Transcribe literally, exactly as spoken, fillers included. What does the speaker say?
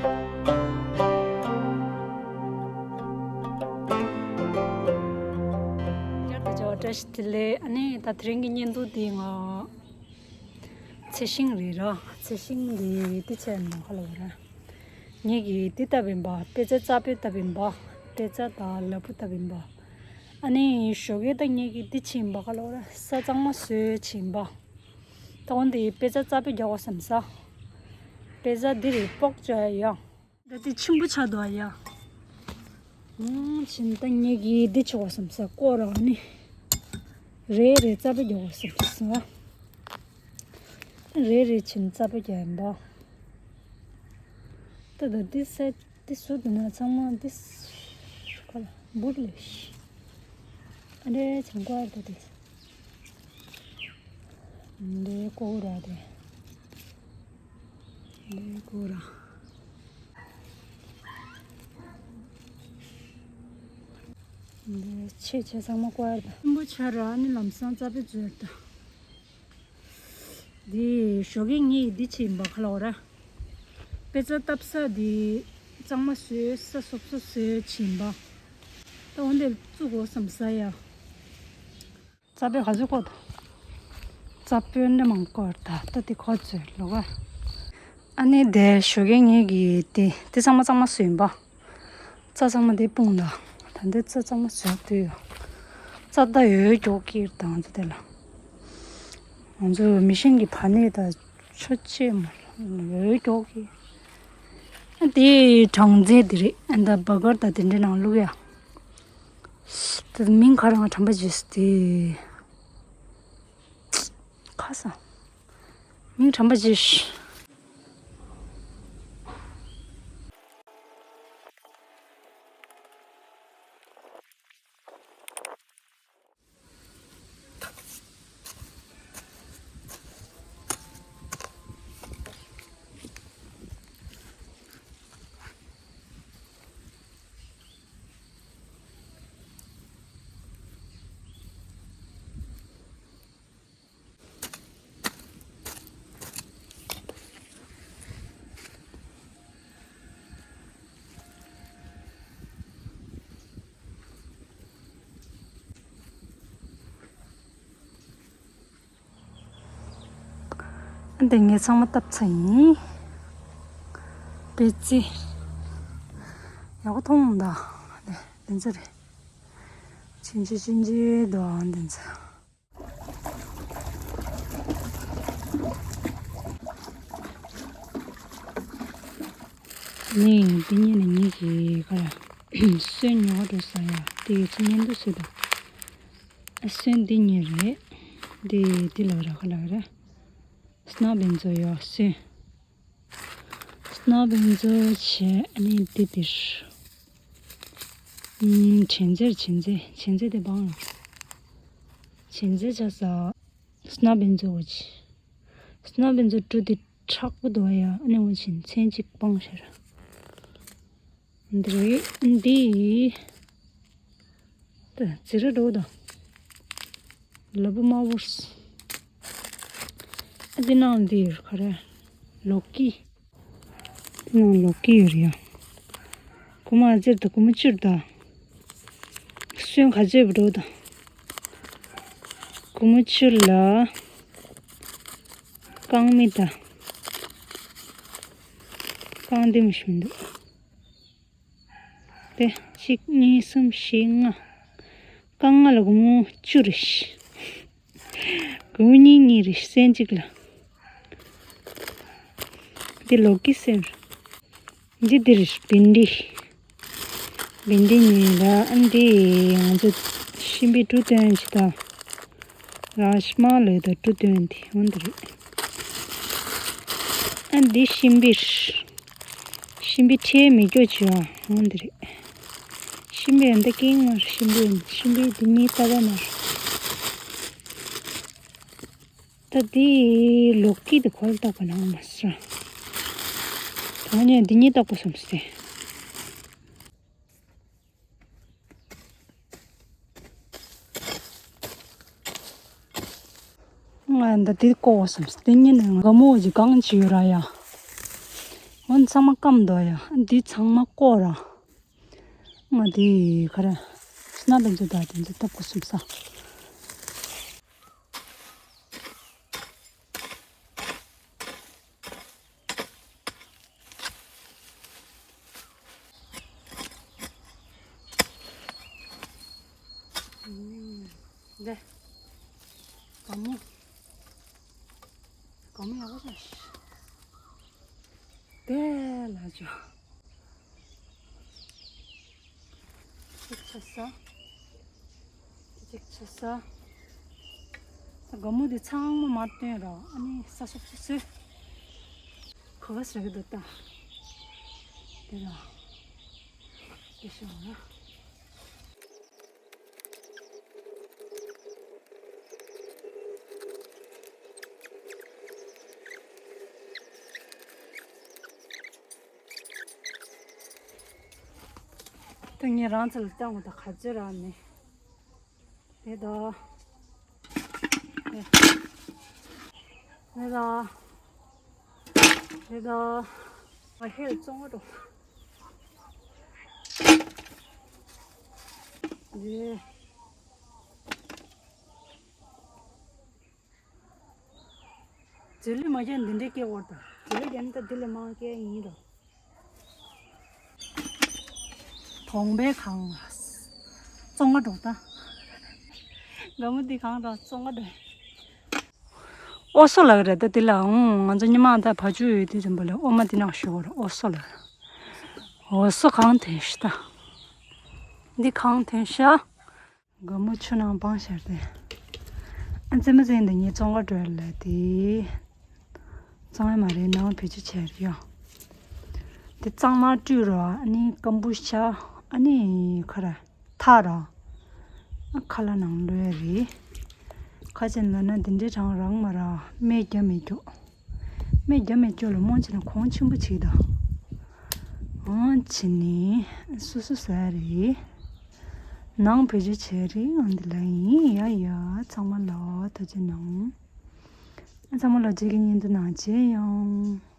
བསྐྱར་དུ་བྱ་བ་བཀྲ་ཤིས་བདེ་ལེགས། ཨ་ནི་ད་དེ་རིང་གི་བརྙན་ཐུང་འདི་ང་ཚེ་ཤིང་རེད་ར། ཚེ་ཤིང་འདི་འདི་བྱས་ནས་ཁ་ལོ་ར། ངེད་ཀྱིས་འདི་བཏབ་ཡིན་པ། དཔེ་ཆ་རྩ་དཔེ་བཏབ་ཡིན་པ། དཔེ་ཆ་དང་ལ་ཕུག་བཏབ་ཡིན་པ། ཨ་ནི་ཞོགས་ཀས་ད་ངེད་ཀྱིས་འདི་བྱིན་པ་ཁ་ལོ་ར། ས་གཙང་མ་བཟོས་བྱིན་པ། ད་འོན་ཏེ་དཔེ་ཆ་རྩ་དཔེ་རྒྱག་དགོས་བསམ་ས། དཔེ་ཆ་འདི་རེད་སྤོག་བྱ་ཡ། ད་དེ་ཆེན་པོ་ཆགས་འདུག་ཨ་ཡ། ཨང་ཕྱིན་ད་ངེད་ཀྱིས་འདི་བྱེད་དགོས་བསམ་ས། སྐོར་ར་ནི་རེ་རེ་རྩ་དཔེ་རྒྱག་དགོས་བསམ་ས། རེ་རེ་བྱིན་རྩ་དཔེ་རྒྱག་ཡིན་པ། ད་ད་འདི་ས་འདི་ཟུར་དུ་ན་ཚང་མ་འདི་ཁ་ལ་འབུར་ལས་ཤི། ཨ་འདྲེ་ཆང་ཀ་ད་དེ་འདྲེ་ཀོ་ར་དེ། འདི་ཀོ་ར། འདི་ཆེ་ཆེ་ཚང་མ་ཀོ་ཡར་ད། ཆེན་པོ་ཆ་ར་ནི་ལམ་སང་རྩ་དཔེ་བཟོས་ད། འདི་ཞོགས་ཀས་ངས་འདི་བྱིན་པ་ཁ་ལོ་ར། དཔེ་ཆ་བཏབ་ས་འདི་གཙང་མ་བཟོས་ས་སོབ་སོབ་བཟོས་བྱིན་པ། ད་འོན་ཏེ་བཙུགས་དགོས་བསམ་ས་ཡ། རྩ་དཔེ་ག་ཚོད་བཀོད་དོ། རྩ་དཔེ་འདྲ་མང་བཀོད་ད། ད་དེ་ཁོ་ཚོས་ལོ་ག་ཨ་ནི་དེ་ཞོགས་ཀས་ངེད་ཀྱིས་དེ་དེ་ཚང་མ་གཙང་མ་བཟོས་ཡིན་པ། རྩ་ཚང་མ་དེ་སྤུངས་ད། ད་འདི་རྩ་གཙང་མ་བཟོས་དུས་ཡོད། རྩ་ད་ཡོད་མགྱོགས་ཀྱིར་དང་ཚོ་དེ་ལ། ང་ཚོ་མི་ཤིན་གྱི་བ་ནས་ད་ཆོ་ཆེ་མ་ཡོད་མགྱོགས་ཀྱི། ཨ་དེ་གྲང་རྫས་དེ་རེད། ཨ་ད་བ་གར་ད་དེ་འདྲའི་ནང་བླུག་ཡ། དེ་མིང་ག་རང་དྲན་པ་བརྗེད་སོང་སྟེ། ཁ་སང་། མིང་དྲན་པ་བརྗེད་ཤག་འདི་ངས་ཚང་མ་བཏབ་ཚར་ཡིན། པེ་ཙི། ཡག་པོ་མཐོང་ད། འདི་འདི་ཚོ་རེད། ཕྱིན་ཅི་ཕྱིན་ཅི་འདུག་འདི་ཚོ། ནས་འདི་ཉིད་ནས་ཉིད་ཀྱི་ཁར་སོན་ཉོ་བ་འགྲོ་ས་ཡ་དེ་ཡོད་ཚད་ཉན་འདུག་ཟེར་དང་། སོན་འདི་ཉིད་རེད། འདི་འདི་ལ་ར་ཁ་ལ་ར། སྣ་བེན་ཛོ་ཡོད་སོན། སྣ་བེན་ཛོ་བྱས་ཨ་ནི་འདི་འདིར། ཨུམ་ཆན་ཛེར་ཆན་ཛེ་ཆན་ཛེ་དེ་བང་ར། ཆན་ཛེ་ཆ་ས། སྣ་བེན་ཛོ་འོ་ཅི། སྣ་བེན་ཛོ་དྲུ་དེ་མཁྲེགས་པོ་འདུག་ཡ། ཨ་ནི་འོ་ཆེན་ཚན་གཅིག་སྤང་ཤར། འདི་རེད་འདི། ད་ཛི་ར་འགྲོ་ད། ལ་བུ་མ་བོར། ཨ་འདི་ནང་འདི་ཡོད་ག་རེ། ལོ་ཀི། དེ་ནང་ལོ་ཀི་ཡོད་རེད་ཡ། སྒོར་མོ་ཨ་ཙེར་དང་སྒོར་མོ་བཅུར་དང་། སོན་ག་ཚོད་འགྲོ་དང་། སྒོར་མོ་བཅུར་ལ། རྐང་མི་དང་། རྐང་འདི་མི་ཤི་མི་འདུག་དེ་གཅིག་གཉིས་གསུམ་བཞི་ལྔ། རྐང་ལྔ་ལ་སྒོར་མོ་བཅུ་རེད། སྒོར་མོ་གཉིས་གཉིས་རེད་སོན་གཅིག་ལ། འདི་ལོ་ཀི་ཟེར། འདི་འདིར་བིན་ཌི། བིན་ཌི་ཉོས་ལ་ཨ་འདི་ང་ཚོ་ཤིང་པི་དྲུ་བཏོན་ཅི་ད། རཱཇ་མ་ལོས་ད་དྲུ་བཏོན་དེ་འོན་འདི་རེད། ཨ་འདི་ཤིང་པིར། ཤིང་པི་ཁྲེལ་མི་སྐྱོ་ཆེ་བ་འོན་འདི་རེད། ཤིང་པི་ཨ་འདི་ཀིང་མར་ཤིང་པི་ཤིང་པི་འདི་གཉིས་ཏག་ཏག་མར། ད་འདི་ལོ་ཀི་འདི་ཁོལ་ཏག་པ་ནང་མ་ས། ད་ནས་འདི་གཉིས་ཏག་པ་སོང་སྟེ། ང་འདི་འདི་ཀོ་སམ་སྟེ་ཉིན་ནས་ང་མོ་ཇི་གང་ཅི་ཡོད་ར་ཡ། འོ་ཚང་མ་སྐམ་འདུག་ཡ། འདི་ཚང་མ་བཀོག་ར། ང་འདི་ག་རེ། སྣ་དེ་ཚོ་དང་དེ་ཚོ་ཐབ་ཀོ་སུབ་ས། འདི། སྒ་མོ། སྒ་མོ་ཡག་པོ་ཆགས་ཤག་དེ་ལ་ཅོ། གཅིག་ཆགས་ས། གཅིག་ཆགས་ས། སྒ་མོ་དེ་ཚང་མ་མར་བཏོན་ར། ཨ་ནི་ས་སོབ་སོབ་སོབ། ག་བ་ཟེར་གི་འདུག་ད། དེ་ལ། དེ་ཤོག་ན། ད་ངས་རང་ཚོ་ལ་བཏང་བ་ད་ག་ཚོད་རག་མེད། དེ་ད། དེ་ད། དེ་ད། ང་ཧེ་བཙོང་བ་འགྲོ། འདི། རྫི་ལི་མ་རྒྱག་འདི་འདྲའི་སྐྱེ་བར་དང་། རྫི་ལི་རྒྱག་ན་ད་འདི་ལས་མང་སྐྱེ་ཡིན་རོ། གོང་པའི་གང་། བཙོང་བ་འགྲོ་ད། སྒ་མོ་འདི་གང་དང་བཙོང་བ་འགྲོ། ཨོ་སོ་ལགས་རེད་ད་འདི་ལ། ཨང་། ང་ཚོ་ཉི་མ་ད་བ་ཅུ་ཡོད་དུས་ཙམ་པ་ལ་ཨོ་མ་འདི་ནང་ཞུ་བར་ཨོ་སོ་ལགས། ཨོ་སོ་གང་དེ་ཤི་ད། འདི་གང་དེ་ཤ། སྒ་མོ་ཆུ་ནང་སྤང་ཤར་ཏེ། ཨ་ཙེ་མ་ཙེ་འདི་ངས་བཙོང་ག་འགྲོ་ལ་དེ། བཙོང་ཡ་མ་རེད་ནང་བེད་སྤྱོད་བྱས་རེད་ཡོ། དེ་གཙང་མ་བཀྲུས་རོ། ཨ་ནི་སྐམ་པོ་ཤ། ཨ་ནི་ཁ་ར་ཐག་རོ། ཨ་ཁ་ལག་ནང་བླུགས་ཡ་རེད། ཁ་ཅན་ལ་ན་དེ་འདྲའི་གྲང་རང་མ་ར་སྨན་རྒྱག་མི་རྒྱུག་སྨན་རྒྱག་མི་རྒྱུག་ལ་རྨོངས་ཆེ་ན་གོང་ཆེན་པོ་བྱེད་ད། ཨང་། བྱེད་ནི་སོ་སོ་ཟ་རེད། ནང་བེད་སྤྱོད་བྱས་རེད། ཨང་། འདི་ལ་ཡིན་ཡ་ཡ། ཚང་མ་ལ་ཐུགས་རྗེ་གནང་། ཚང་མ་ལ་རྗེས་ཀྱི་བརྙན་ཐུང་ནང་མཇལ་ཡོང་།